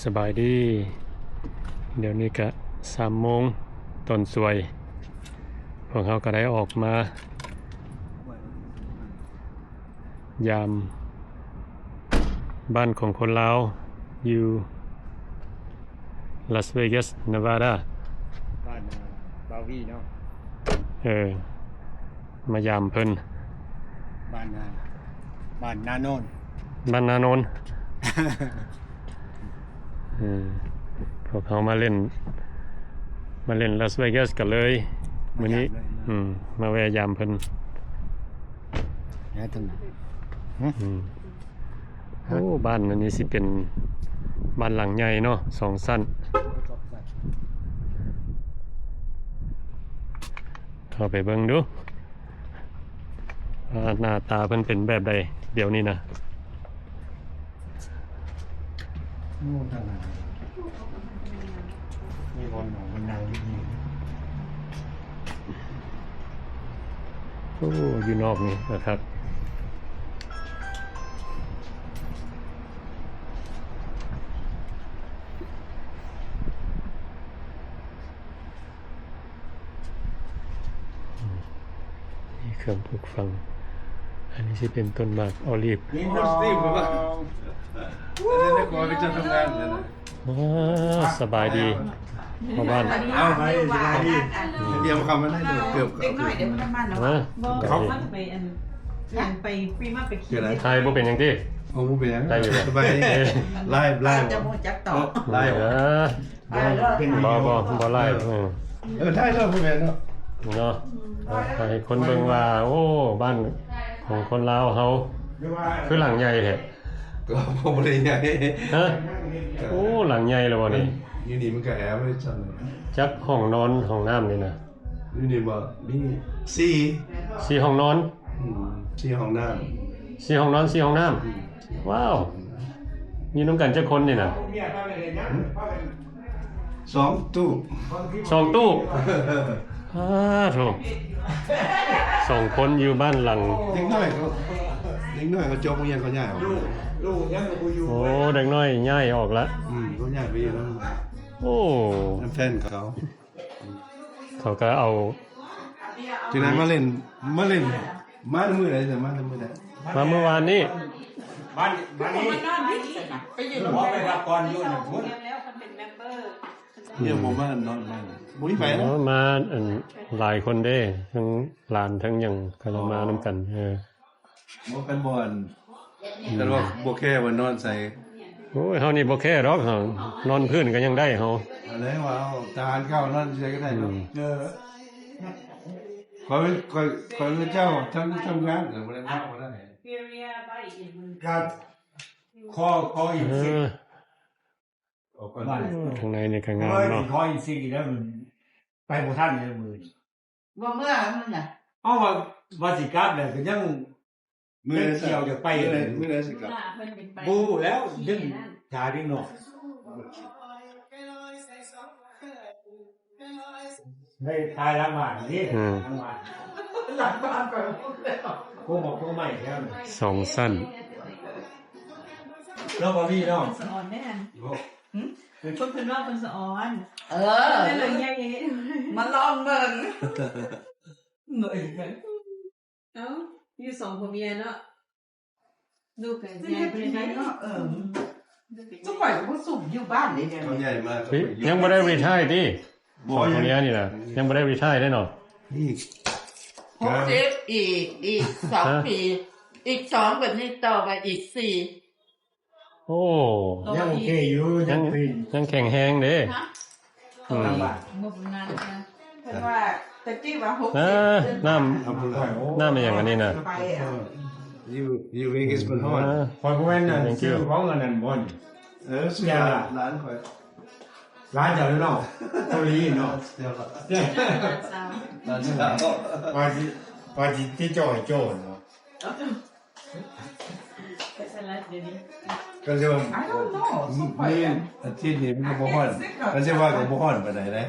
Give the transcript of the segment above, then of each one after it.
ສະບາຍດີ ດຽວນີ້ກະສາມໂມງຕອນສວຍ ພວກເຮົາກະໄດ້ອອກມາຢາມບ້ານຂອງຄົນລາວຢູ່ລາສເວກັສ ເນວາດາ ບ້ານບາວີເນາະ ເອີ ມາຢາມເພິ່ນ ບ້ານນາ ບ້ານນາໂນນ ບ້ານນາໂນນ ເອີ ພວກເຮົາມາຫຼິ້ນ ມາຫຼິ້ນລາສເວກັສກັນເລີຍມື້ນີ້ ອືມ ມາແວ່ຢາມເພິ່ນ ອືມ ໂອ້ ບ້ານອັນນີ້ຊິເປັນບ້ານຫຼັງໃຫຍ່ເນາະ ສອງຊັ້ນ ເຂົ້າໄປເບິ່ງດູ ວ່າໜ້າຕາເພິ່ນເປັນແບບໃດດຽວນີ້ນະ ໂອ້ ທາງນັ້ນມີບ່ອນນັ່ງຢູ່ນີ້ ໂອ້ ຢູ່ນອກນີ້ນະຄັບ ມີເຄື່ອງປູກຝັງ ອັນນີ້ຊິເປັນຕົ້ນໝາກໂອລິບ ສະບາຍດີພໍ່ບ້ານ ເອົາໄປ ສະບາຍດີ ຕຽມເຂົ້າມາໄດ້ເກືອບ ເດັກນ້ອຍເດ ບໍ່ ເຂົາມາໄປອັນ ໄປຟຣີມາໄປຂີ່ ຖ່າຍບໍ່ເປັນຫຍັງຕິ ໂອ້ ບໍ່ເປັນຫຍັງ ໄດ້ຢູ່ ສະບາຍດີ ໄລຟ໌ ໄລຟ໌ ຈະບໍ່ຮູ້ຈັກຕອບ ໄລຟ໌ ເອີ ບໍ່ ບໍ່ ບໍ່ໄລຟ໌ ເອີ ເອີ ໄດ້ແລ້ວ ບໍ່ແມ່ນເນາະ ເນາະ ໃຫ້ຄົນເບິ່ງວ່າ ໂອ້ ບ້ານຂອງຄົນລາວເຮົາ ຄືຫຼັງໃຫຍ່ແທ້ ກໍບໍ່ໄດ້ໃຫຍ່ ຮະ ໂອ້ ຫຼັງໃຫຍ່ແລ້ວບໍ່ນີ້ ຢູ່ນີ້ມັນກໍແອເວີດຊັ້ນ ຈັກຫ້ອງນອນ ຫ້ອງນ້ຳນີ້ນະ ຢູ່ນີ້ບໍ່ ມີສີ່ ສີ່ຫ້ອງນອນ ອືມ ສີ່ຫ້ອງນ້ຳ ສີ່ຫ້ອງນອນ ສີ່ຫ້ອງນ້ຳ ອືມ ວ້າວ ຢູ່ນຳກັນຈັກຄົນນີ້ນະ ສອງຕູ້ ສອງຕູ້ ອ້າໂທ້ ສອງຄົນຢູ່ບ້ານຫຼັງ ເດັກນ້ອຍເຂົາ ເດັກນ້ອຍເຂົາຈົບໂຮງຮຽນເຂົາຍ້າຍອອກ ໂອ້ ເດັກນ້ອຍຍ້າຍອອກລະ ອືມ ເຂົາຍ້າຍໄປຢູ່ນຳ ໂອ້ ນຳແຟນເຂົາ ເຂົາກໍເອົາ ຈັ່ງໃດມາຫຼິ້ນ ມາຫຼິ້ນ ມາມື້ໃດ ມາມື້ໃດ ມາມື້ວານນີ້ ບ້ານ ບ້ານນີ້ ໄປຢູ່ ບໍ່ ໄປພັກຜ່ອນຢູ່ນຳພຸ້ນ ແລ້ວເພິ່ນເປັນແມມເບີ ຍັງບໍ່ມານອນບ້ານ ບໍ່ມີໃຜນະ ມາອັນຫຼາຍຄົນເດ້ ທັງຫຼານທັງຫຍັງ ເຂົາເຈົ້າມານຳກັນ ເອີ ບໍ່ ຄັນບໍ່ອັນ ຄັນວ່າບໍ່ແຄວ່ານອນໃສ ໂອ້ຍ ເຮົານີ້ບໍ່ແຄດອກ ເຮົານອນພື້ນກໍຍັງໄດ້ເຮົາ ອັນໃດວ່າເຮົາທະຫານເກົ່ານອນໃສກໍໄດ້ເນາະ ອືມ ເອີ ຂ້ອຍ ຂ້ອຍ ຂ້ອຍເປັນເຈົ້າທຳ ທຳງານກໍບໍ່ໄດ້ມາບໍ່ໄດ້ ຄັບ ຂໍ ຂໍອີກ ເອີ ທາງໃນນີ້ກໍງາມເນາະ ຂໍອີກຊິແລ້ວ ໄປບໍ່ທັນແລ້ວມື້ນີ້ ບໍ່ເມືອມັນນະ ເອົາວ່າ ວ່າຊິກັບແລ້ວກໍຍັງ ມື້ໃດ ຍັງສ່ຽວຈະໄປ ມື້ໃດ ມື້ໃດຊິກັບ ບໍ່ຮູ້ແລ້ວ ຍັງຖ້າເດັກນ້ອຍ ໄດ້ຕາຍຫຼັງບ້ານນີ້ ອືມ ຫຼັງບ້ານ ຫຼັງບ້ານໄປໝົດແລ້ວ ໂກໝອກໂກໄມ້ແລ້ວ ສອງຊັ້ນ ລາວບໍ່ມີເນາະ ສະອອນແດ່ຫັ້ນ ຫຶ ເພິ່ນ ເພິ່ນເວົ້າເພິ່ນສະອອນ ເອີ ເພິ່ນເລີຍໃຫຍ່ ມາລອງເບິ່ງ ເອົ້າ ຢູ່ສອງຜົວເມຍເນາະ ລູກກໍໃຫຍ່ໄປເນາະ ເອີ ຈຸຂ້ອຍກໍບໍ່ສຸມຢູ່ບ້ານເດ້ ເຂົາໃຫຍ່ມາ ຍັງບໍ່ໄດ້ຣີທາຍຕິ ບໍ່ ສອງຜົວເມຍນີ້ນະ ຍັງບໍ່ໄດ້ຣີທາຍເດ້ເນາະ ອີກ ຫົກສິບ ອີກ ອີກສອງປີ ອີກສອງ ແບບນີ້ຕໍ່ໄປອີກສີ່ ໂອ້ ຍັງໂອເຄຢູ່ ຍັງ ຍັງແຂງແຮງເດ້ ຮະ ອືມ ບໍ່ປະມານນະ ເພິ່ນວ່າແຕ່ກີ້ວ່າຫົກສິບ ເອີ ນ້ຳ ນ້ຳອີ່ຫຍັງອັນນີ້ນະ ໄປອະ ຢູ່ ຢູ່ເວກັສມັນຮ້ອນ ເອີ ຂ້ອຍບໍ່ແມ່ນອັນ Thank you ຊື້ຂອງອັນນັ້ນບໍ່ນີ້ ເອີ ຊື້ຫຼານຂ້ອຍ ຫຼານເຈົ້າເນາະ ເກົາຫຼີເນາະ ຫຼານເຈົ້າ ຫຼານເຈົ້າ ວ່າຊິ ວ່າຊິຕິດຕໍ່ໃຫ້ໂຈ້ເນາະ ໄປສະຫຼັດດຽວນີ້ ກໍຊິວ່າ I don't know ມື້ອາທິດນີ້ມັນກໍບໍ່ຮ້ອນ ກໍຊິວ່າກໍບໍ່ຮ້ອນປານໃດເດ້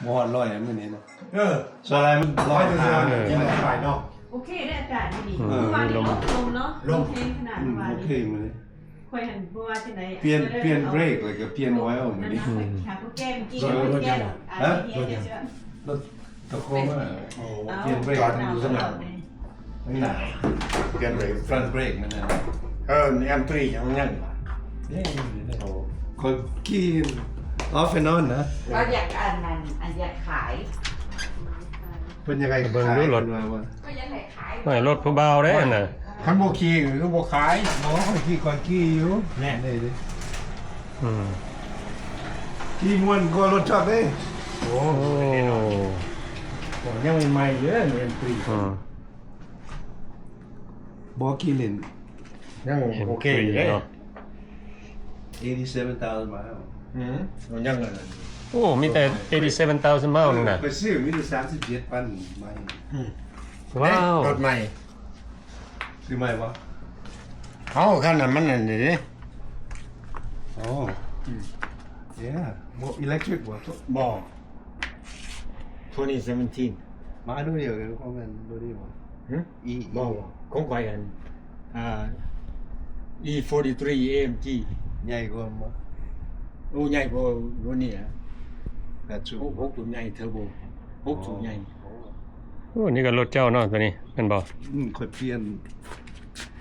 ບໍ່ຮ້ອນຮ້ອຍມື້ນີ້ນະ ເອີ ສ່ວນຫຼາຍມັນຮ້ອນ ເອີ ເຢັນໄປເນາະ ໂອເຄເດ້ອາກາດມື້ນີ້ ເອີ ເມື່ອວານນີ້ລົມ ລົມເນາະ ລົມແຮງຂະໜາດ ອືມ ເມື່ອວານນີ້ ໂອເຄມື້ນີ້ ຂ້ອຍຫັ້ນບໍ່ວ່າຈັ່ງໃດ ປ່ຽນ ປ່ຽນເບຣກ ແລ້ວກໍປ່ຽນອອຍລ໌ມື້ນີ້ ອືມ ຫາຜູ້ແກ້ມກິນ ເອີ ແກ້ມ ຮະ? ລົດຕະໂຄມາ ໂອ້ ປ່ຽນເບຣກ ຈອດຢູ່ຊັ້ນນະ ຂ້າງໜ້າ ປ່ຽນເບຣກ ຟຣອນເບຣກມັນນະ ເອີ ແອມທຣີຍັງ ຍັງ ໂອ້ ຂ້ອຍຂີ່ off and on ນະ ກໍຢາກອັນນັ້ນ ອັນຢາກຂາຍ ເພິ່ນຢາກໃຫ້ ເບິ່ງດູລົດ ເພິ່ນວ່າ ວ່າ ກໍຢາກໃຫ້ ໂອ້ຍ ລົດຜູ້ບ່າວເດ້ຫັ້ນນະ ຄັນບໍ່ຂີ່ກໍຄືບໍ່ຂາຍ ບໍ່ ຂ້ອຍຂີ່ ຂ້ອຍຂີ່ຢູ່ ແນ່ ນີ້ ນີ້ ອືມ ຂີ່ມ່ວນກວ່າລົດຈອດເດ້ ໂອ້ ໂອ້ ຍັງໃໝ່ໆຢູ່ເດ້ ແອມທຣີ ອືມ ບໍ່ຂີ່ຫຼິ້ນ ຍັງໂອເຄຢູ່ເດ້ ເນາະ eighty-seven thousand miles ອືມ ຍັງ ໂອ້ ມີແຕ່ eighty-seven thousand miles ນີ້ນະ ຂ້ອຍຊື້ມີແຕ່ສາມສິບເຈັດພັນໄມລ໌ ອືມ ວ້າວ ເດ້ ລົດໃໝ່ ຊື້ໃໝ່ບໍ່? ເອົ້າ ຄັນນັ້ນມັນອັນນີ້ເດ້ ອໍ ອືມ yeah ບໍ່ electric ບໍ່? ບໍ່ twenty seventeen ມາລຸ້ນດຽວກັນ ຂອງແມ່ນລຸ້ນນີ້ບໍ່? ຫຶ? ອີ ອີ ບໍ່ ບໍ່ ຂອງຂ້ອຍອັນ ອ່າ E forty-three AMG ໃຫຍ່ກວ່າບໍ່? ໂອ້ ໃຫຍ່ກວ່າລຸ້ນນີ້ແຫຼະ ແປດສູບ ຫົກ ຫົກສູບໃຫຍ່ ເທີໂບ ຫົກສູບໃຫຍ່ ອໍ ໂອ້ ນີ້ກໍລົດເຈົ້າເນາະ ໂຕນີ້ແມ່ນບໍ່? ອືມ ຂ້ອຍປ່ຽນ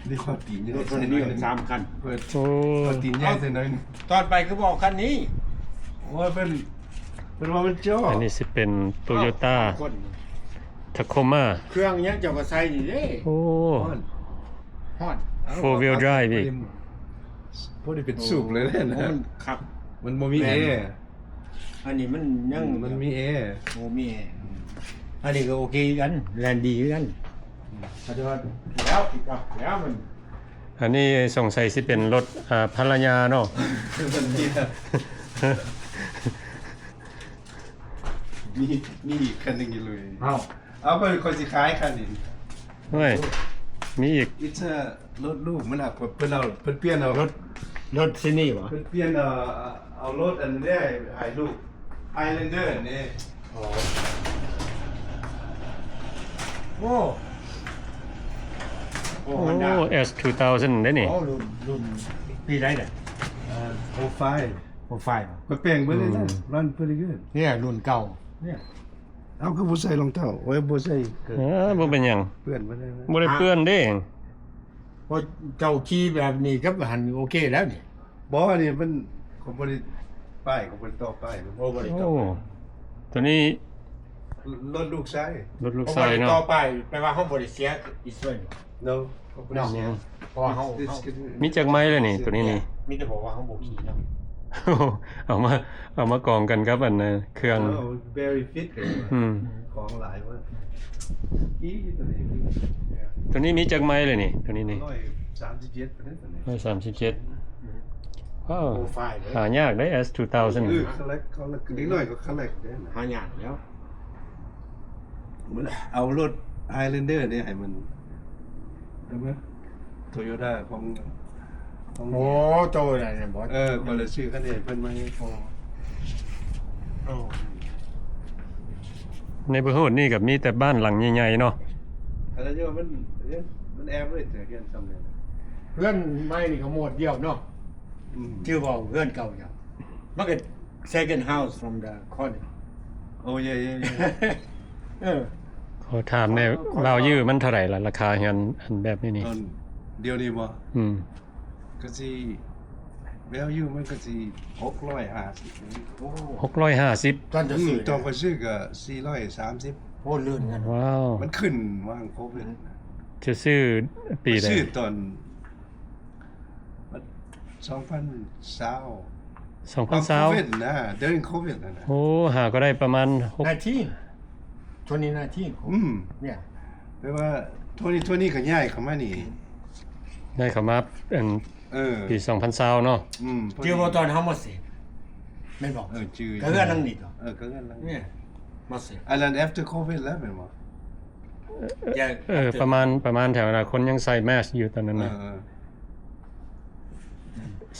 ນີ້ຂ້ອຍຕີນໃຫຍ່ ລົດເພິ່ນມີສາມຄັນ ໂອ້ ຂ້ອຍຕີນໃຫຍ່ໃສ່ໜ້ອຍໜຶ່ງ ຕອນໄປຄືບໍ່ເອົາຄັນນີ້? ໂອ້ຍ ເພິ່ນ ເພິ່ນວ່າມັນຈໍ້ ອັນນີ້ຊິເປັນ Toyota Tacoma ເຄື່ອງຫຍັງເຈົ້າກໍໃສ່ນີ້ເດ້ ໂອ້ ຮ້ອນ four wheel drive ອີກ ພໍດີເປັນສູບເລີຍນະ ໂອ້ ມັນຄັກ ມັນບໍ່ມີແອ ອັນນີ້ມັນຍັງ ອືມ ມັນມີແອ ໂອ້ ມີແອ ອັນນີ້ກໍໂອເຄຄືກັນ ແລ່ນດີຄືກັນ ອືມ ແລ້ວ ແລ້ວມັນ ອັນນີ້ສົງໄສຊິເປັນລົດ ອ່າ ພັນລະຍາເນາະ ມີ ມີອີກຄັນໜຶ່ງຢູ່ເລີຍ ເອົ້າ ເອົາ ຂ້ອຍ ຂ້ອຍຊິຂາຍຄັນນີ້ ໂອ້ຍ ມີອີກ It's a ລົດລູກມັນ ເພິ່ນເອົາ ເພິ່ນປ່ຽນເອົາ ລົດ ລົດຊິນີ້ບໍ່? ເພິ່ນປ່ຽນເອົາ ເອົາລົດອັນນີ້ໃຫ້ລູກ Highlander ນີ້ ອໍ ໂອ້ ໂອ້ Honda S two thousand ເດ້ນີ້ ໂອ້ ລຸ້ນ ລຸ້ນປີໃດລະ? ເອີ oh five oh five ກໍແປງເບິດເລີຍນະ ອືມ run pretty good ເນຍ ລຸ້ນເກົ່າເນຍ ເອົາ ຄືບໍ່ໃສ່ລອງເທົ້າ ໂອ້ຍ ບໍ່ໃສ່ ເອີ ບໍ່ເປັນຫຍັງ ເປື້ອນບໍ່ໄດ້ ບໍ່ໄດ້ເປື້ອນເດ້ ເຈົ້າຂີ່ແບບນີ້ກັບຫັ້ນໂອເຄແລ້ວນີ້ ບໍ່ ອັນນີ້ມັນ ເຂົາບໍ່ໄດ້ປ້າຍ ເຂົາບໍ່ໄດ້ຕໍ່ປ້າຍ ໂອ້ ບໍ່ໄດ້ຕໍ່ ໂອ້ ໂຕນີ້ ລົດລູກຊາຍ ລົດລູກຊາຍເນາະ ເຂົາບໍ່ໄດ້ຕໍ່ປ້າຍ ແປວ່າເຮົາບໍ່ໄດ້ເສຍ insurance ເນາະ ເຂົາບໍ່ໄດ້ເສຍ ເນາະ ເພາະວ່າເຮົາ This, this ມີຈັກໄມລະນີ້ ໂຕນີ້ນີ້ ມີແຕ່ບອກວ່າເຮົາບໍ່ຂີ່ເນາະ ເອົາມາ ເອົາມາກອງກັນກັບອັນ ເຄື່ອງ very fit ອືມ ຂອງຫຼາຍເວີ້ຍ ໂຕນີ້ມີຈັກໄມລະນີ້ ໂຕນີ້ນີ້ ຮ້ອຍສາມສິບເຈັດ ຮ້ອຍສາມສິບເຈັດ ວ້າວ ໂອ້ ຫາຍາກເດ້ S two thousand ເອີ collect ເຂົາເດັກນ້ອຍກໍ collect ເດ້ ຫາຍາກແລ້ວ ມັນເອົາລົດ Highlander ນີ້ໃຫ້ມັນ ເຫັນບໍ່? Toyota ຂອງ ຂອງ ໂອ້ ໂຕນັ້ນແມ່ນບໍ່? ເອີ ຂ້ອຍລະຊື້ຄັນນີ້ໃຫ້ເພິ່ນໃໝ່ ໂອ້ ໂອ້ ໃນ neighborhood ນີ້ກໍມີແຕ່ບ້ານຫຼັງໃຫຍ່ໆເນາະ ອັນນັ້ນມັນ ມັນ average ເຮືອນຊ່ຳນີ້ ເຮືອນໃໝ່ນີ້ກໍໝົດດຽວເນາະ ອືມ ຈື່ບໍ່ ເຮືອນເກົ່າເຈົ້າ ມັນກໍ second house from the corner ໂອ້ ເຢ້ໆໆ ເອີ ຂໍຖາມແດ່ value ມັນເທົ່າໃດລະ ລາຄາເຮືອນອັນແບບນີ້ນີ້ ຕອນດຽວນີ້ບໍ່? ອືມ ກໍຊິ value ມັນກໍຊິຫົກຮ້ອຍຫ້າສິບ ໂອ້ ຫົກຮ້ອຍຫ້າສິບ ຕອນຈະຊື້ ອືມ ຕອນຂ້ອຍຊື້ກໍສີ່ຮ້ອຍສາມສິບ ໂອ້ ລື່ນກັນ ວ້າວ ມັນຂຶ້ນຫວ່າງໂຄວິດ ຈະຊື້ປີໃດ? ຂ້ອຍຊື້ຕອນ ສອງພັນຊາວ ສອງພັນຊາວ ໂຄວິດນະ during ໂຄວິດນັ້ນນະ ໂອ້ ຫາກໍໄດ້ປະມານຫົກ nineteen twenty nineteen ອືມ ເນຍ ແປວ່າ twenty twenty ກໍຍ້າຍເຂົ້າມານີ້ ຍ້າຍເຂົ້າມາອັນ ເອີ ປີສອງພັນຊາວເນາະ ອືມ ຈື່ບໍ່ຕອນເຮົາມາເສບ ແມ່ນບໍ່? ເອີ ຈື່ ກໍເຮືອນຫຼັງນີ້ຕົວະ ເອີ ກໍເຮືອນຫຼັງນີ້ ມາເສບ ອັນນັ້ນ after ໂຄວິດແລ້ວແມ່ນບໍ່? ເອີ ປະມານ ປະມານແຖວນັ້ນ ຄົນຍັງໃສ່ mask ຢູ່ຕອນນັ້ນນະ ເອີ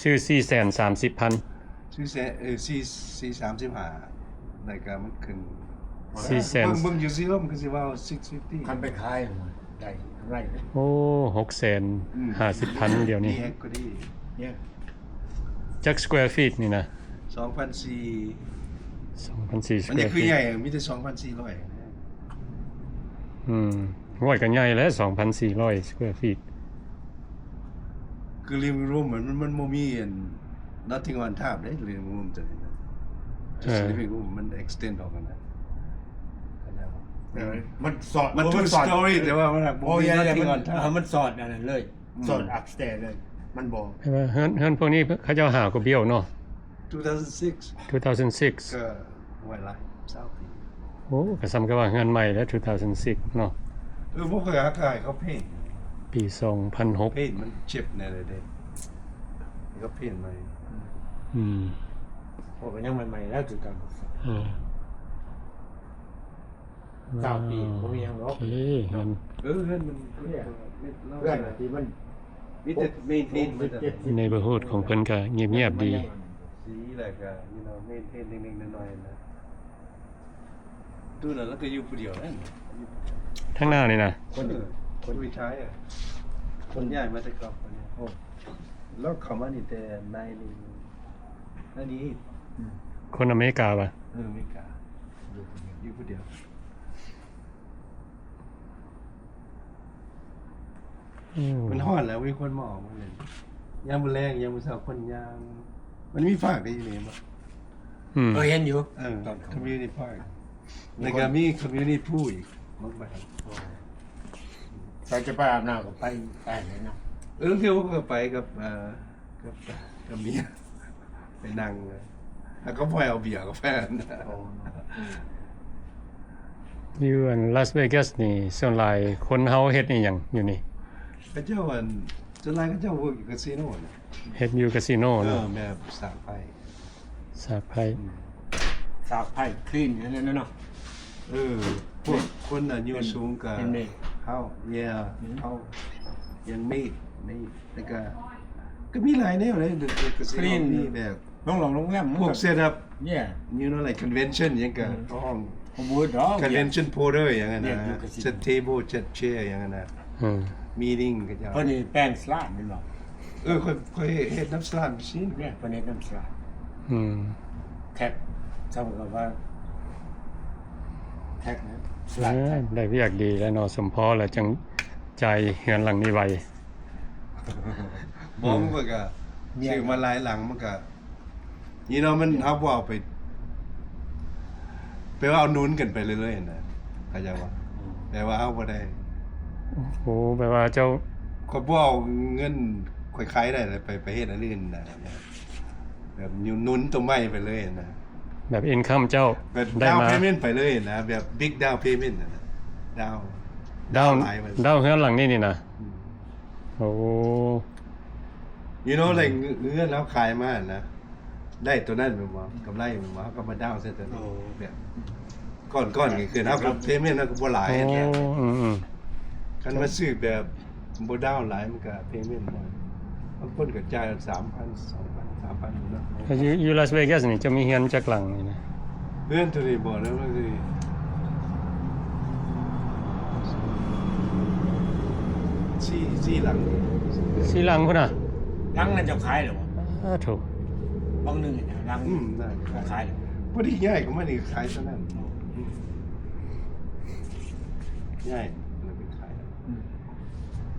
ຊື້ສີ່ແສນສາມສິບພັນ ຊື້ແສນ ເອີ ສີ່ ສີ່ສາມສິບຫ້າ ແລ້ວກໍມັນຂຶ້ນ ສີ່ແສນ ເບິ່ງ ເບິ່ງຢູ່ຊີໂຣ ມັນຄືຊິວ່າ six fifty ຄັນໄປຂາຍໄດ້ກຳໄລ ໂອ້ ຫົກແສນຫ້າສິບພັນ ດຽວນີ້ ມີ equity ຈັກ square feet ນີ້ນະ? ສອງພັນສີ່ ສອງພັນສີ່ ມັນຈະຄືໃຫຍ່ square feet ມີແຕ່ສອງພັນສີ່ຮ້ອຍ ອືມ ໂອ້ຍ ກໍໃຫຍ່ແຫຼະ ສອງພັນສີ່ຮ້ອຍ square feet ຄື living room ມັນ ມັນ ມັນບໍ່ມີອັນ nothing on top ເດ້ living room ຕົວນີ້ນະ just ເອີ living room ມັນ extend ອອກຫັ້ນນະ ເອີ ມັນສອດ ມັນ two story ແຕ່ວ່າມັນບໍ່ມີ nothing on top ເອີ ມັນສອດອັນນັ້ນເລີຍ ອືມ ສອດ upstairs ເລີຍ ມັນບໍ່ ແຕ່ວ່າເຮືອນ ເຮືອນພວກນີ້ເຂົາເຈົ້າຫາກໍບ້ຽວເນາະ two thousand six two thousand six ກໍ ໂອ້ຍ ຫຼາຍຊາວປີ ໂອ້ ກໍສ່ຳກັບວ່າເຮືອນໃໝ່ແລ້ວ two thousand six ເນາະ ເອີ ບໍ່ເຄີຍຫາກາຍເຂົາເພນ ປີສອງພັນຫົກ ເພນມັນເຈັບແນ່ເດ້ ເຂົາເພນໃໝ່ ອືມ ໂອ້ ກໍຍັງໃໝ່ໆແລ້ວ two thousand six ເອີ ຊາວປີ ບໍ່ມີຫຍັງດອກ ໂອເຄ ເຮືອນ ເອີ ເຮືອນມັນ ເຮືອນທີ່ມັນມີແຕ່ maintain ມັນ neighborhood ຂອງເພິ່ນກໍງຽບໆດີ ສີແລ້ວກໍ you know maintain ເລັກໆນ້ອຍໆນະ ດູນັ້ນລະກໍຢູ່ຜູ້ດຽວນັ້ນ ທາງໜ້ານີ້ນະ ຄົນ ເອີ ຄົນ retire ຄົນຍ້າຍມາແຕ່ເກົ່າ ໂອ້ ລາວເຂົ້າມານີ້ແຕ່ nineteen ninety-eight ອືມ ຄົນອາເມລິກາວະ ເອີ ອາເມລິກາ ຢູ່ຜູ້ດຽວ ຢູ່ຜູ້ດຽວ ອືມ ມັນຮ້ອນແລ້ວ ມີຄົນມາອອກມາຫຼິ້ນ ຍາມມື້ແລງ ຍາມມື້ເຊົ້າ ຄົນຍ່າງ ມັນມີພາກໄດ້ຢູ່ນີ້ບໍ່? ອືມ ເອີ ເຫັນຢູ່ ເອີ ຕອນເຂົ້າ community park ແລ້ວກໍມີ community pool ອີກ ມັນໄປ ໃຜຈະໄປອາບນ້ຳກໍໄປ ໄປເລີຍເນາະ ເອີ ຄືວ່າກໍໄປກັບ ເອີ ກັບ ກັບເມຍ ໄປນັ່ງ ແລ້ວກໍບໍ່ໃຫ້ເອົາເບຍກັບແຟນ ໂອ້ ຢູ່ອັນ Las Vegas ນີ້ ສ່ວນຫຼາຍຄົນເຮົາເຮັດອີ່ຫຍັງຢູ່ນີ້? ເຂົາເຈົ້າອັນ ສ່ວນຫຼາຍເຂົາເຈົ້າ work ຢູ່ casino ນະ ເຮັດຢູ່ casino ເນາະ ເອີ ແບບສາກໄພ້ ສາກໄພ້ ອືມ ສາກໄພ້ clean ນັ້ນເນາະ ເອີ ພວກຄົນອາຍຸສູງກໍ ເຮົາ yeah ເຮົາຍັງ maid maid ແລ້ວກໍ ກໍມີຫຼາຍແນວເດ້ clean ມີແບບ ໂຮງແຮມ ພວກ set up you know like convention ຫຍັງກໍ ອືມ ຫ້ອງ convention porter ຫຍັງຫັ້ນນະ set table set chair ຫຍັງຫັ້ນນະ ອືມ meeting ເຂົາເຈົ້າ ເພິ່ນນີ້ແປງສະຫຼາດແມ່ນບໍ່? ເອີ ຂ້ອຍ ຂ້ອຍເຮັດນຳສະຫຼາດມາຊີນ ເພິ່ນເຮັດນຳສະຫຼາດ ອືມ ແທັກ ສ່ຳກັບວ່າແທັກນະ ສະຫຼາດ ເອີ ໄດ້ວຽກດີແລ້ວເນາະ ສົມພໍແລ້ວ ຈັ່ງຈ່າຍເຮືອນຫຼັງນີ້ໄວ ບໍ່ ມັນກໍຊື້ມາຫຼາຍຫຼັງ ມັນກໍ you know ມັນ ເຮົາບໍ່ເອົາໄປ ແປວ່າເອົາໜູນກັນໄປເລື້ອຍໆນະ ເຂົ້າໃຈບໍ່? ອືມ ແປວ່າເຮົາບໍ່ໄດ້ ໂອ້ ແປວ່າເຈົ້າ ຂ້ອຍບໍ່ເອົາເງິນຂ້ອຍຂາຍໄດ້ແລ້ວ ໄປ ໄປເຮັດອັນອື່ນນະ ແບບ ແບບໜູນໂຕໃໝ່ໄປເລີຍນະ ແບບ income ເຈົ້າ ແບບ down payment ໄປເລີຍນະ ແບບ big down payment ນະ down down down ເຮືອນຫຼັງນີ້ນີ້ນະ ອືມ ໂອ້ you know like ເຮືອນເຮົາຂາຍມານະ ໄດ້ຕົວນັ້ນແມ່ນບໍ່? ກຳໄລແມ່ນບໍ່? ເຮົາກໍມາ down ໃສ່ຕົວນີ້ ໂອ້ ແບບ ກ້ອນໆກໍຄືເຮົາກໍ payment ເຮົາກໍບໍ່ຫຼາຍ ໂອ້ ອືມໆ ຄັນວ່າຊື້ແບບບໍ່ down ຫຼາຍ ມັນກໍ payment ນ້ອຍ ບາງຄົນກໍຈ່າຍສາມພັນ ສອງພັນ ສາມພັນເນາະ ຢູ່ ຢູ່ Las Vegas ນີ້ຈະມີເຮືອນຈັກຫຼັງນີ້ນະ? ເຮືອນຕົວນີ້ບໍ່ ແລ້ວມັນຊິສີ່ ສີ່ຫຼັງ ສີ່ຫຼັງພຸ້ນນະ ຫຼັງນັ້ນເຈົ້າຂາຍແລ້ວບໍ່? ອ້າໂທ້ ຫຼັງໜຶ່ງນະ ຫຼັງ ອືມ ນັ້ນຂາຍແລ້ວ ພໍດີຍ້າຍເຂົ້າມານີ້ຂາຍເທົ່ານັ້ນ ອືມ ອືມ ຍ້າຍແລ້ວໄປຂາຍ ອືມ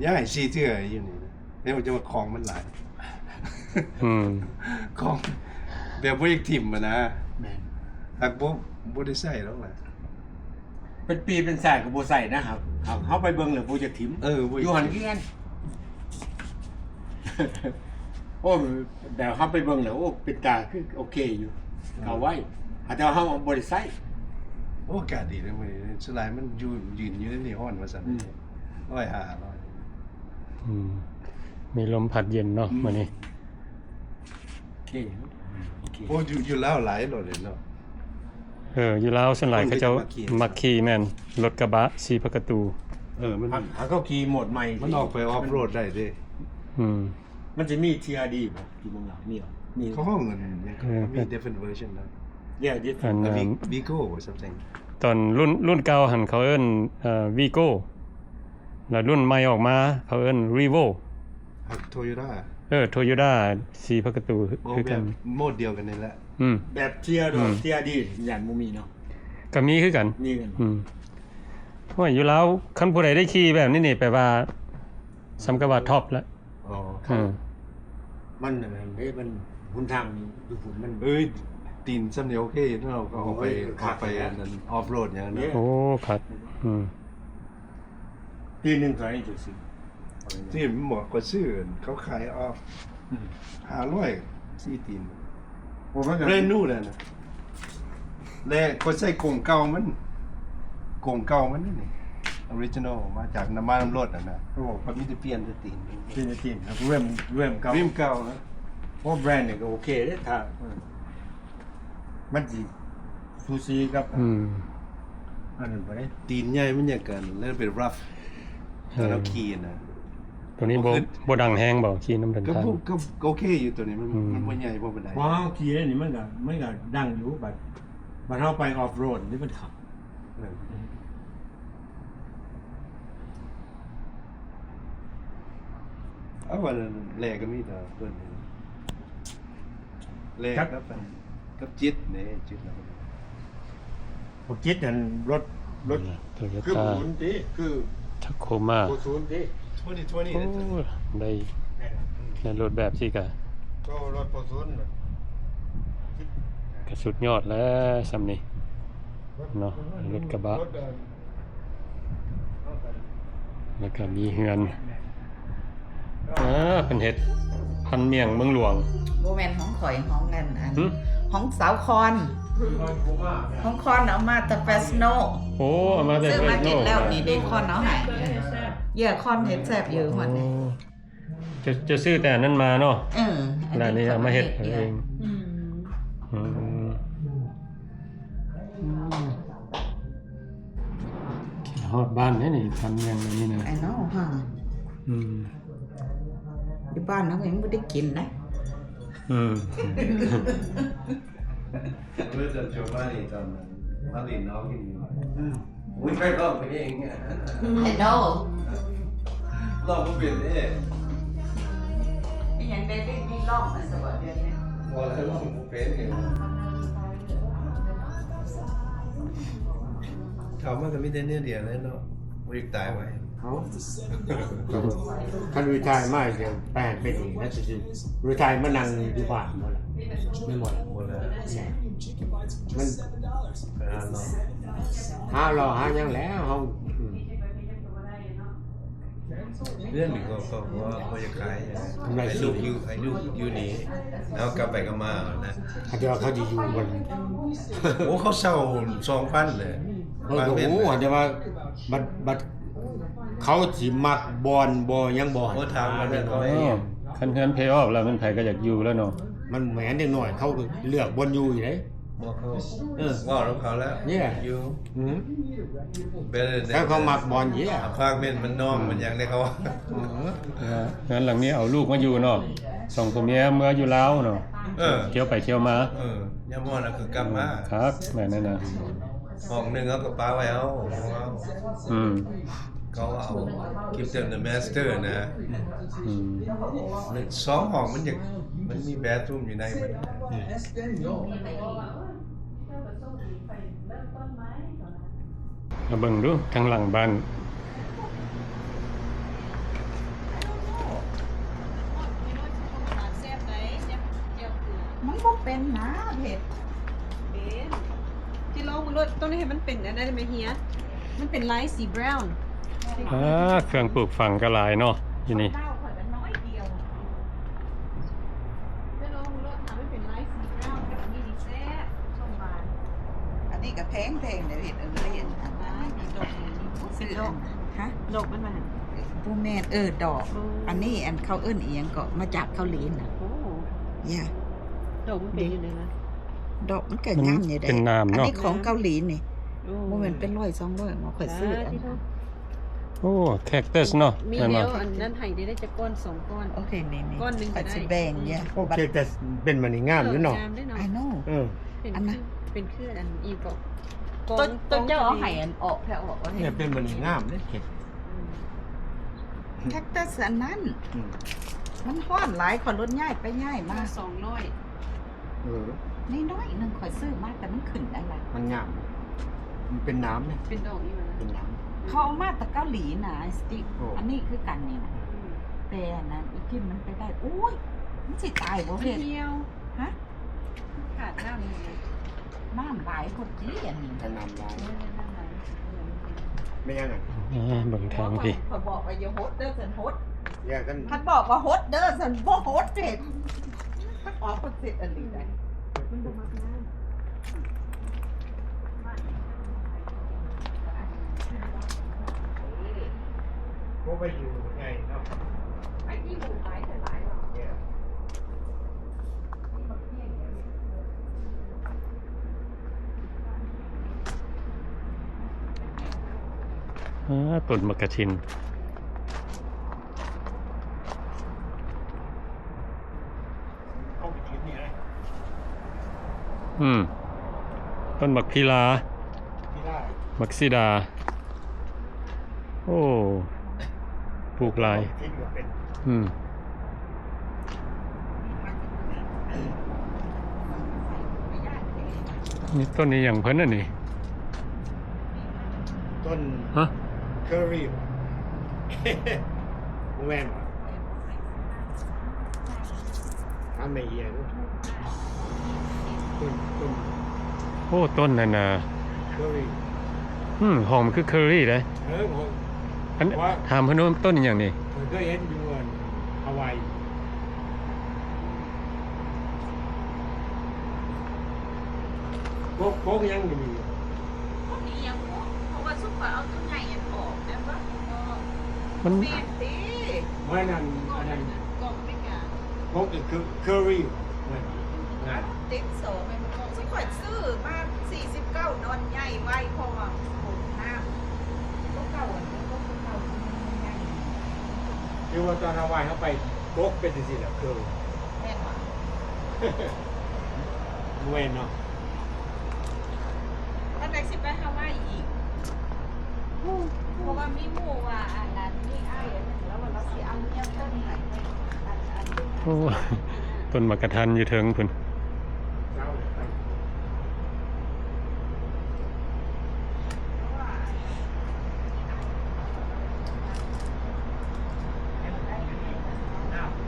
ຍ້າຍສີ່ເທື່ອຢູ່ນີ້ນະ ແຕ່ວ່າຈະວ່າຂອງມັນຫຼາຍ ອືມ ຂອງແບບບໍ່ຢາກຖິ້ມຫັ້ນນະ ແມ່ນ ຫາກບໍ່ ບໍ່ໄດ້ໃຊ້ດອກລະ ເປັນປີເປັນຊາດກໍບໍ່ໃຊ້ນະ ຫາກ ຫາກເຮົາໄປເບິ່ງແລ້ວບໍ່ຢາກຖິ້ມ ເອີ ບໍ່ຢາກ ຢູ່ຫັ້ນຄືກັນ ໂອ້ ແບບເຮົາໄປເບິ່ງແລ້ວ ໂອ້ ເປັນຕາຄືໂອເຄຢູ່ ເອົາໄວ້ ຫາກແຕ່ເຮົາບໍ່ໄດ້ໃຊ້ ໂອ້ ອາກາດດີເດ້ມື້ນີ້ ສ່ວນຫຼາຍມັນຢູ່ ຢືນຢູ່ໃນນີ້ຮ້ອນວ່າຊັ້ນ ອືມ ຮ້ອຍຫ້າ ຮ້ອຍ ອືມ ມີລົມພັດເຢັນເນາະ ອືມ ມື້ນີ້ ໂອເຄ ໂອເຄ ໂອ້ ຢູ່ ຢູ່ລາວຫຼາຍໂລດເດເນາະ ເອີ ຢູ່ລາວສ່ວນຫຼາຍເຂົາເຈົ້າມັກຂີ່ ແມ່ນ ລົດກະບະສີ່ປະຕູ ເອີ ມັນ ຫາ ຫາເຂົາຂີ່ໂໝດໃໝ່ ມັນອອກໄປ off road ໄດ້ເດ້ ອືມ ມັນຈະມີ ທີອາຣ໌ດີ ບໍ່ ຢູ່ເມືອງລາວ ມີບໍ່ ມີ ເຂົາຮ້ອງກັນ ເອີ ມີ different version ນະ yeah different ອັນ Vigo or something ຕອນລຸ້ນ ລຸ້ນເກົ່າຫັ້ນເຂົາເອີ້ນ ເອີ Vigo ແລ້ວລຸ້ນໃໝ່ອອກມາເຂົາເອີ້ນ Revo ຫາກ Toyota ເອີ ໂຕໂຍຕ້າ ສີ່ປະຕູ ໂອ້ ຄືກັນ ແບບໂມດດຽວກັນນີ້ແຫຼະ. ອືມ ແບບເທຍດອກ ອືມ ເທຍດີ ຢ້ານບໍ່ມີເນາະ. ກໍມີຄືກັນ ມີກັນ. ອືມ ໂອ້ຍ ຢູ່ລາວ ຄັນຜູ້ໃດໄດ້ຂີ່ແບບນີ້ນີ້ ແປວ່າສ່ຳກັບວ່າທັອບລະ. ອໍ ອືມ ມັນອັນນັ້ນເດ້ ມັນຫົນທາງຢູ່ພຸ້ນມັນ ເອີຍ ຕີນສ່ຳນີ້ໂອເຄເນາະ ກໍອອກໄປ ໂອ້ຍ ອອກໄປອັນນັ້ນ ອອຟໂຣດຫຍັງນະ. ໂອ້ ຄັກ. ອືມ ປີໜຶ່ງເທົ່າໃດຈັ່ງຊີ້? ທີ່ໝວກຂ້ອຍຊື້ ເຂົາຂາຍອອກ ອືມ ຫ້າຮ້ອຍ ສີ່ຕີນ. ໂອ້ ມັນກໍ brand new ແລ້ວນະ ແລະ ຂ້ອຍໃຊ້ກົງເກົ່າມັນ ກົງເກົ່າມັນນີ້ original ມາຈາກນ້ຳມັນລົດຫັ້ນນະ. ໂອ້ ຂ້ອຍມີແຕ່ປ່ຽນແຕ່ຕີນ ປ່ຽນແຕ່ຕີນ ເລີ່ມ ເລີ່ມເກົ່າ ເລີ່ມເກົ່ານະ. ໂອ້ brand ນີ້ກໍໂອເຄເດ້ ຖ້າ ເອີ ມັນຊິສູສີກັບ ອືມ ອັນນັ້ນບໍ່ໄດ້. ຕີນໃຫຍ່ມັນຢາກກັນ ແລ້ວເປັນ rough ເອີ ຕອນເຮົາຂີ່ນະ. ຕົວນີ້ບໍ່ ບໍ່ດັງແຮງບໍ່? ຂີ່ນຳເດີນທາງ ກໍ ກໍ ກໍໂອເຄຢູ່ຕົວນີ້ ມັນ ອືມ ມັນບໍ່ໃຫຍ່ພໍປານໃດ. ພໍເຮົາຂີ່ນີ້ມັນກໍ ມັນກໍດັງຢູ່ ບັດ ບັດເຮົາໄປອອຟໂຣດນີ້ມັນຂັບ ເອີ ເອົາ ອັນນັ້ນແລກໍມີແຕ່ເພິ່ນນີ້ ແລກັບ ກັບ ກັບຈິດເດ້ ຈິດນະ. ບໍ່ ຈິດຫັ້ນລົດ ລົດ ໂຕໂຍຕ້າ ຄືບໍ່ສູນຕິ ຄືທັກໂຄມາ ບໍ່ສູນຕິ ໂອ້ ໄດ້ ໄດ້ລົດແບບຊີ້ກະ ໂຕລົດບໍ່ສູນ ກະສຸດຍອດແລ້ວສ່ຳນີ້ເນາະ ລົດກະບະ. ແລ້ວກໍມີເຮືອນ ເອີ ເພິ່ນເຮັດພັນໝ້ຽງເມືອງຫຼວງ. ບໍ່ແມ່ນຂອງຂ້ອຍ ຂອງອັນ ຫຶ? ຂອງສາວຄອນ ຂອງຄອນເອົາມາແຕ່ເຟສໂນ. ໂອ້ ເອົາມາແຕ່ເຟສໂນ ຊື້ມາກິນແລ້ວນີ້ເດ້ ຄອນເອົາໃຫ້. ເອີ ເຢຍ ຄອນເຮັດແຊບຢູ່ ໂອ້ ງວດນີ້. ຈະ ຈະຊື້ແຕ່ອັນນັ້ນມາເນາະ. ເອີ ອັນນີ້ເອົາມາເຮັດເອງ. ອືມ ອືມ ອືມ ຄິດຮອດບ້ານເດ້ນີ້ ທຳຫຍັງນີ້ນະ. I know ຮະ. ອືມ ຢູ່ບ້ານເຮົາກໍຍັງບໍ່ໄດ້ກິນນະ. ອືມ ເມື່ອເດືອນໂຈມານີ້ ຕອນມາຫຼິ້ນເຮົາກິນຢູ່. ອືມ ໂອ້ຍ ໄປຮ້ອງເພງ. I know ຮ້ອງບໍ່ເປັນເດ້. ອີຫຍັງໄດ້ ໄດ້ ໄດ້ຮ້ອງມາສະບໍ່ດຽວນີ້? ບໍ່ໄດ້ຮ້ອງບໍ່ເປັນເດ້. ເຂົ້າມາກໍມີແຕ່ແນວດຽວແຫຼະເນາະ ບໍ່ຢາກຕາຍໄວ. ເອົ້າ ຄັນຣີໄທມາຈະໄປຫັ້ນໄປນີ້ ແລ້ວຊິຣີໄທມານັ່ງຢູ່ບ້ານບໍ່ລະ? ແມ່ນບໍ່ລະ? ບໍ່ລະ ມັນ ໄປຫາເລາະ ຫາເລາະຫາຫຍັງແລ້ວເຮົາ. ອືມ ເຮືອນນີ້ກໍ ກໍ ກໍບໍ່ຢາກຂາຍ ກຳໄລ ໃຫ້ລູກຢູ່ ໃຫ້ລູກຢູ່ນີ້ ເຮົາກັບໄປກັບມານະ. ແຕ່ວ່າເຂົາຊິຢູ່ບໍ່ລະ? ໂອ້ ເຂົາເຊົ່າສອງພັນເລີຍ. ເອີ ກໍຮູ້ ແຕ່ວ່າບັດ ບັດເຂົາຊິມັກບ່ອນບໍ່ ຫຍັງບໍ່. ໂອ້ ຖາມກັນເລີຍ. ຄັນເຮືອນເພອອບແລ້ວ ແມ່ນໃຜກໍຢາກຢູ່ແລ້ວເນາະ. ມັນແມ່ນເດັກນ້ອຍ ເຂົາກໍເລືອກບ່ອນຢູ່ຢູ່ເດ້. ບອກເຂົາ ເອີ ເວົ້ານຳເຂົາແລ້ວ ເຢ້ ຢູ່ ອືມ better than ຖ້າເຂົາມັກບ່ອນເຢ້ ອາພາດເມັນມັນນອກ ອືມ ມັນຫຍັງໃນເຂົາ. ເອີ ເຮືອນຫຼັງນີ້ເອົາລູກມາຢູ່ເນາະ ສອງຜົວເມຍເມືອຢູ່ລາວເນາະ. ເອີ ທ່ຽວໄປທ່ຽວມາ ເອີ ຍາມຮ້ອນກໍຄືກັບມາ. ຄັກ ແມ່ນນັ້ນນະ. ຫ້ອງໜຶ່ງເຮົາກໍປະໄວ້ເຮົາ ຂອງເຮົາ. ອືມ ເຂົາເອົາ give them the master ນະ. ອືມ ສອງຫ້ອງມັນຢາກ ມັນມີ bathroom ຢູ່ໃນມັນ. ອືມ ມາເບິ່ງດູທາງຫຼັງບ້ານ. ມັນບໍ່ເປັນນະເພັດ. ເປັນ ຊິລອງເບິ່ງໂລດ. ຕ້ອງໄດ້ໃຫ້ມັນເປັນອັນນັ້ນແມ່ເຮຍ ມັນເປັນລາຍສີ brown. ອ່າ ເຄື່ອງປູກຝັງກໍຫຼາຍເນາະຢູ່ນີ້. ໄປລອງເບິ່ງໂລດ ຖ້າມັນເປັນລາຍສີ brown ແບບນີ້ນີ້ແຊບ ສົ້ມຫວານ. ອັນນີ້ກໍແພງໆ ເດ້ເຮັດ ເອີ ເຮັດອັນນັ້ນ ມີດອກ ຊື້ອັນ ຮະ ດອກມັນມາ ບໍ່ແມ່ນ ເອີ ດອກ. ເອີ ອັນນີ້ ອັນເຂົາເອີ້ນອີ່ຫຍັງເກາະ ມາຈາກເກົາຫຼີນະ. ໂອ້ ຢາ ດອກມັນເປັນຈັ່ງໃດລະ? ດອກມັນກໍງາມຢູ່ເດ້ ເປັນໜາມເນາະ. ອັນນີ້ຂອງເກົາຫຼີນີ້. ໂອ້ ບໍ່ແມ່ນເປັນຮ້ອຍສອງຮ້ອຍ ໝໍ ຂ້ອຍຊື້ອັນ ໂອ້ ແຄກຕັສເນາະ. ມີແນວອັນນັ້ນໃຫ້ໄດ້ຈັກກ້ອນສອງກ້ອນ. ໂອເຄ ນີ້ໆ ກ້ອນໜຶ່ງກໍໄດ້. ໂອ້ ແຄກຕັສເປັນມານີ້ງາມຢູ່ເນາະ. ເອີ ງາມເດ້ເນາະ. I know ເອີ ເປັນ ອັນນັ້ນ ເປັນຄືອັນອີ່ເກາະ ໂຕເຈົ້າເອົາໃຫ້ອັນອອກແທ້ອອກວ່າ ເປັນມານີ້ງາມເດ້. ອືມ ແຄກຕັສອັນນັ້ນ ອືມ ມັນຮ້ອນຫຼາຍ ຂ້ອຍລົດຍ້າຍໄປຍ້າຍມາ ສອງຮ້ອຍ ເອີ ນ້ອຍໆໜຶ່ງຂ້ອຍຊື້ມາ ແຕ່ມັນຂຶ້ນໄດ້ລະ ມັນງາມ ມັນເປັນໜາມເດ້ ເປັນດອກອີ່ຫຍັງ ເປັນໜາມ ເຂົາເອົາມາແຕ່ເກົາຫຼີນະ ໄອ້ສະຕິກ ໂອ້ ອັນນີ້ຄືກັນນີ້ນະ ອືມ ແຕ່ອັນນັ້ນອີພິມມັນໄປໄດ້ ໂອ້ຍ ມັນຊິຕາຍບໍ່ເພດ ມັນຫ່ຽວ ຮະ? ຂາດນ້ຳ ນ້ຳຫຼາຍໂພດຕິອັນນີ້ ແຕ່ນ້ຳຫຼາຍ ເອີ ນ້ຳຫຼາຍ ແມ່ນຫຍັງຫັ້ນ? ອ່າ ເບິ່ງທາງພີ້ ຂ້ອຍບອກວ່າຢ່າຫົດເດີ ຊັ້ນຫົດ ຢ່າ ຄັນ ຄັນບອກວ່າຫົດເດີ ຊັ້ນບໍ່ຫົດເດ້ ອອບໂພດເສດອັນນີ້ໄດ໋ ມັນບໍ່ມັກນ້ຳ ບໍ່ໄປຢູ່ໃຫຍ່ເນາະ ໄອ້ທີ່ຢູ່ຫຼາຍແຕ່ຫຼາຍເນາະ ອ່າ ຕົ້ນໝາກກະທິນ ອືມ ຕົ້ນໝາກພີລາ ພີລາ ໝາກສີດາ ໂອ້ ປູກຫຼາຍ ອືມ ນີ້ຕົ້ນອີ່ຫຍັງເພິ່ນອັນນີ້? ຕົ້ນ ຮະ? ເຄີຣີ ບໍ່ແມ່ນຫວາ? ຖາມແມ່ເອີຍ ຕົ້ນ ຕົ້ນ ໂອ້ ຕົ້ນນັ້ນນະ ເຄີຣີ ອືມ ຫອມຄືເຄີຣີເດ້ ເອີ ຫອມ ອັນ ວ່າ ຖາມເພິ່ນວ່າຕົ້ນອີ່ຫຍັງນີ້? ເຄີຍເຫັນຢູ່ອັນຮາວາຍ ກົກ ກົກຫຍັງນີ້? ກົກອີ່ຫຍັງ? ເພາະວ່າຊຸມຂ້ອຍເອົາຕົວໃຫຍ່ອອກແມ່ນບໍ່? ມັນ ແມ່ນຕິ? ບໍ່ແມ່ນອັນ ອັນນັ້ນ ກົກເມກາ ກົກຄືເຄີຣີ ແມ່ນບໍ່? ຕິດສອງແມ່ນບໍ່? ຊຸມຂ້ອຍຊື້ມາສີ່ສິບເກົ້າ ດອນໃຫຍ່ໄວ້ ເພາະວ່າຄົນງາມ ຕົວເກົ່າ ອັນນີ້ກໍຕົວເກົ່າ ມັນໃຫຍ່ ຄືວ່າຕອນເຮົາໄຫວ້ເຮົາໄປ ກົກເປັນຈັ່ງຊີ້ແຫຼະ ຄື ແມ່ນບໍ່? ບໍ່ແມ່ນເນາະ ຕອນໃດຊິໄປຮາວາຍອີກ? ເພາະວ່າມີໝູ່ວ່າ ອັນນັ້ນ ມີອ້າຍອັນໜຶ່ງ ລາວວ່າລາວຊິເອົາເມຍເພິ່ນໃຫ້ ອັນ ອັນ ໂອ້ ຕົ້ນໝາກກະທັນຢູ່ເທິງພຸ້ນ.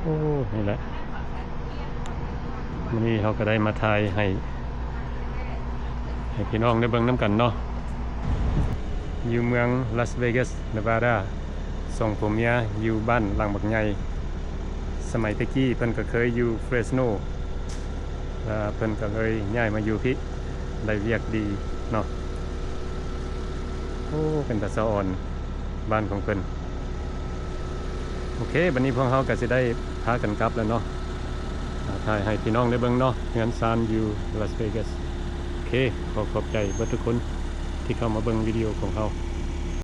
ໂອ້ ນີ້ແຫຼະ ມື້ນີ້ເຮົາກໍໄດ້ມາຖ່າຍໃຫ້ ໃຫ້ພີ່ນ້ອງໄດ້ເບິ່ງນຳກັນເນາະ ຢູ່ເມືອງລາສເວກັສ ເນວາດາ ສອງຜົວເມຍຢູ່ບ້ານຫຼັງບັກໃຫຍ່ ສະໄໝແຕ່ກີ້ເພິ່ນກໍເຄີຍຢູ່ເຟຣສໂນ ແລ້ວເພິ່ນກໍເລີຍຍ້າຍມາຢູ່ພີ້ ໄດ້ວຽກດີເນາະ. ໂອ້ ເປັນຕາສະອອນບ້ານຂອງເພິ່ນ. ໂອເຄ ບັດນີ້ພວກເຮົາກໍຊິໄດ້ພາກັນກັບແລ້ວເນາະ ອາ ຖ່າຍໃຫ້ພີ່ນ້ອງໄດ້ເບິ່ງເນາະ ເຮືອນຊານຢູ່ລາສເວກັສ. ໂອເຄ ຂໍຂອບໃຈເບິດທຸກຄົນທີ່ເຂົ້າມາເບິ່ງວິດີໂອຂອງເຮົາ.